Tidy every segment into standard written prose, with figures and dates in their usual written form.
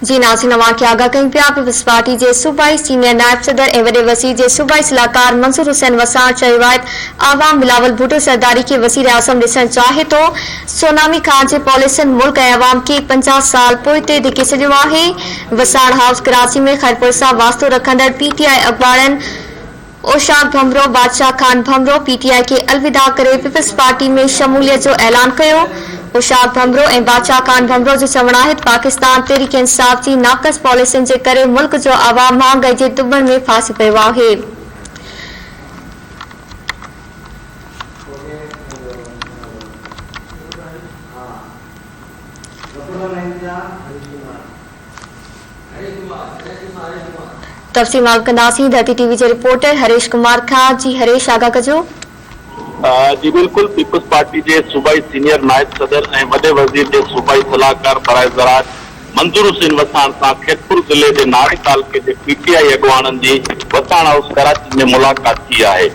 جي ناظرين اوهان کي آگاهه ڪيون پيا پيپلز پارٽي جي صوبائي سينيئر نائب صدر ۽ وڏي وزير جي صوبائي صلاحڪار منظور حسين وساڻ چيو آهي ته عوام بلاول ڀٽو زرداري کي وزيراعظم ڏسڻ چاهي ٿو سونامي خان جي پاليسين ملڪ ۽ عوام کي 50 سال پوئتي ڌڪي ڇڏيو آهي وساڻ هائوس ڪراچي ۾ خيرپور سان واسطو رکندڙ پي ٽي آء اڳواڻن Oshaq Bhanbhro, Badshah Khan Bhanbhro P T I کي الوداع ڪري پيپلز پارٽي ۾ شموليت جو اعلان ڪيو. اوشاق ڀنڀرو ۽ بادشاهه خان ڀنڀرو جو چوڻ آهي ته پاڪستان تحريڪ انصاف جي ناقص پاليسين جي ڪري ملڪ جو عوام مهانگائي جي ڌٻڻ ۾ ڦاسي پيو آهي. تفصيل معلوم ڪنداسين ڌرتي ٽي وي جي رپورٽر هريش ڪمار کان جي هريش آگاهه ڪجو. جي بلڪل پيپلز پارٽي جي صوبائي سينيئر نائب صدر ۽ وڏي وزير جي صوبائي صلاحڪار برائي زراعت منظور حسين وساڻ سان خيرپور ضلعي جي ناري تعلقي جي پي ٽي آء اڳواڻن جي وساڻ هائوس ڪراچي ۾ ملاقات ٿي آهي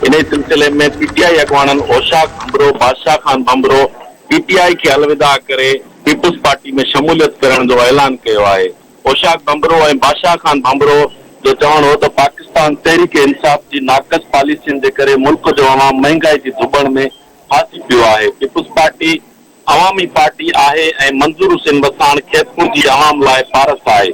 انهي سلسلي ۾ پي ٽي آء اڳواڻن Oshaq Bhanbhro Badshah Khan Bhanbhro P T I کي الوداع ڪري پيپلز پارٽي ۾ شموليت ڪرڻ جو اعلان ڪيو آهي. اوشاق ڀنڀرو ۽ بادشاهه خان ڀنڀرو جو چوڻ هو ته پاڪستان تحريڪ انصاف جي ناقص پاليسين جي ڪري ملڪ جو عوام مهنگائي جي ڌٻڻ ۾ ڦاسي پيو آهي، پيپلز پارٽي عوامي پارٽي آهي ۽ منظور حسين وساڻ خيرپور جي عوام لاء پارس آهي،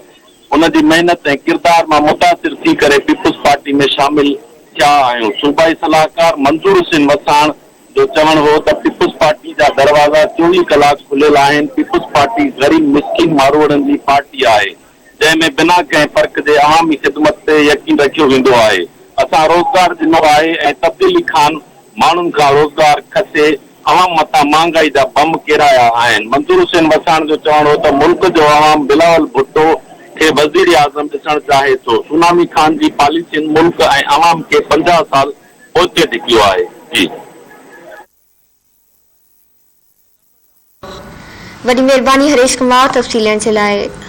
ان جي محنت ۽ ڪردار مان متاثر ٿي ڪري پيپلز پارٽي ۾ شامل ٿيا آهيون، صوبائي صلاحڪار منظور حسين وساڻ جو چوڻ هو ته پيپلز پارٽي جا دروازا 24 ڪلاڪ کليل آهن، پيپلز پارٽي غريب مسڪين ماروئڙن جي پارٽي آهي، جنهن ۾ بنا ڪنهن فرق جي عوامي خدمت تي يقين رکيو ويندو آهي، اسان روزگار ڏنو آهي ۽ تبديلي خان ماڻهن کان روزگار کسي عوام مٿان مهانگائي جا بم ڪيرايا آهن. منظور حسين وساڻ جو چوڻ هو ته ملڪ جو عوام بلاول ڀٽو کي وزيراعظم ڏسڻ چاهي ٿو، سونامي خان جي پاليسين ملڪ ۽ عوام کي 50 سال پوئتي ڌڪيو آهي. جي. وڏي مهرباني هريش ڪمار تفصيل ڏيڻ جي لاء.